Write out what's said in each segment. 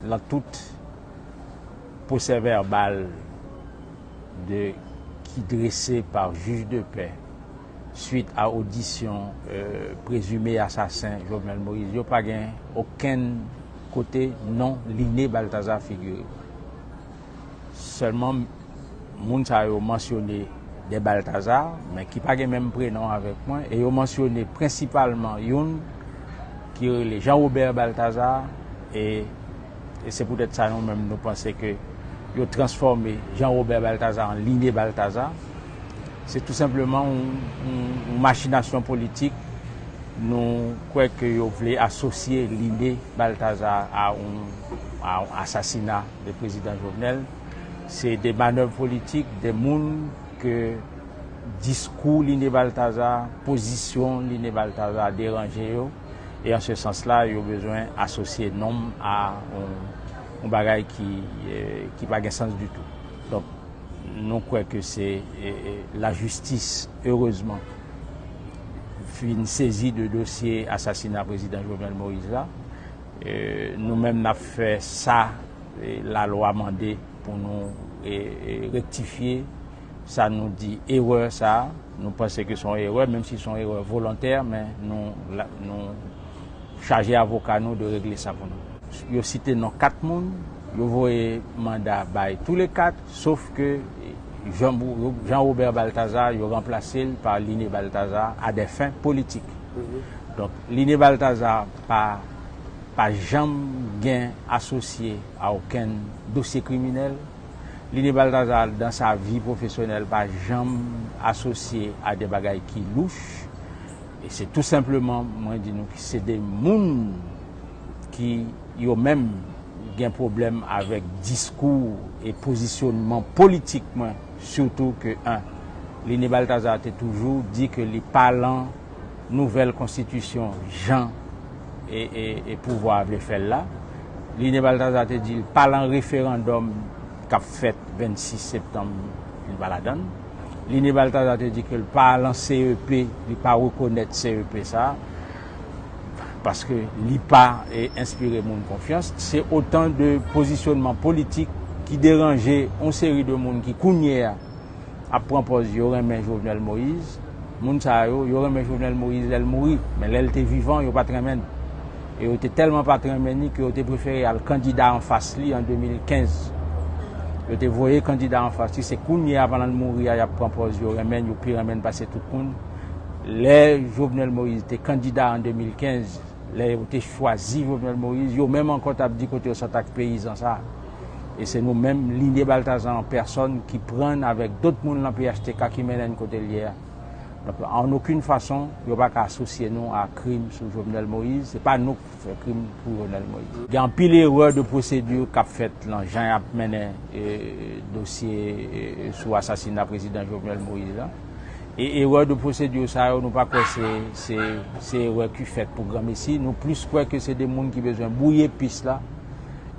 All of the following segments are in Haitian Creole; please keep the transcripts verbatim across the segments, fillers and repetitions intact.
Lan tout pwosè vèbal de, ki drese pa jij de pè swit a odisyon prezime asasen Jovenel Moïse yo, pa gen okenn kote non Liné Balthazar figire. Sèlman, moun sa yo mansyone de Balthazar, men ki pa gen menm prenon avèk mwen, e yo mansyone prensipalman youn ki rele Jean Robert Balthazar, e, e se poutèt sa nou menm nou panse ke yo transfòme Jean Robert Balthazar an Liné Balthazar. Se tou senpleman yon, yon, yon machinasyon politik. Nou kwè ke yo vle asosye Liné Balthazar a yon, a yon asasina de prezidan Jovenel. Se de manèv politik, de moun ke diskou Liné Balthazar, pozisyon Liné Balthazar deranje yo. E an se sans la, yo bezwen asosye non m a yon, yon bagay ki, eh, ki pa gen sans ditou. Donk, nou kwè ke se, eh, eh, lajistis, erezman, fin sezi de dosye asasina prezidan Jovenel Moïse la. Eh, nou menm n ap fè sa, eh, lalwa mande pou nou, eh, eh, rektifye. Sa nou di erè sa, nou panse ke se yon erè, menm si se yon erè volontè, men nou, la, nou chaje avoka nou de regle sa pou nou. Yo site non kat moun, yo voye manda bay tou le kat, sof ke Jean, Jean Robert Balthazar, yo ranplase l pa Liné Balthazar a des fins politiques. Donk, Liné Balthazar pa, pa janm gen asosye a okenn dosye kriminèl. Liné Balthazar, dans sa vie professionnelle, pa janm asosye a de bagay ki louch. E se tou senpleman, mwen di nou ki se de moun ki yo menm gen pwoblèm avèk diskou e pozisyonman politik mwen, sitou ke, en, Liné Balthazar te toujou di ke li pa lan nouvèl konstitisyon jan e, e, e pouvwa a vle fè l la. Liné Balthazar te di l pa lan referandòm k ap fèt vennsis septanm, li pa ladan l. Liné Balthazar te di ke l pa lan C E P, li pa rekonèt C E P sa, paske li pa, e, enspire moun konfyans. Se otan de pozisyonman politik ki deranje yon seri de moun ki kounye a ap pran pòz yo renmen Jovenel Moïse. Moun sa yo, yo renmen Jovenel Moïse lè l mouri, men lè l te vivan, yo pa t renmen l. E yo te tèlman pa t renmen li ke yo te prefere al kandida anfas li an de mil kenz. Yo te voye kandida anfas li, se kounye a pandan l mouri a, y ap pran pòz yo renmen l, yo pi renmen l pase tout moun. Lè Jovenel Moïse te kandida an de mil kenz, lè yo te chwazi Jovenel Moïse, yo menm ankò t ap di kote yo sot ak peyizan sa. E se nou menm, Liné Balthazar an pèsòn, ki pran n avèk dòt moun lan P H T K ki mennen n kote l ye a. Donk, an okenn fason, yo pa ka asosye nou a krim sou Jovenel Moïse. Se pa nou k fè krim pou Jovenel Moïse. Gen anpil erè de pwosedi k ap fèt lan jan y ap mennen, e, dosye, e, sou asasina prezidan Jovenel Moïse la. E erè de pwosedi sa yo, nou pa kwè se, se, se erè ki fèt pou granmesi. Nou plis kwè ke se de moun ki bezwen bwouye pis la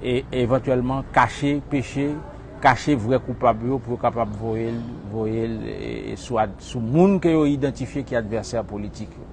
e evantyèlman kache peche, kache vrè koupab yo pou yo kapab voye l, voye l, e, sou ad-, sou moun ke yo idantifye ki advèsè politik yo.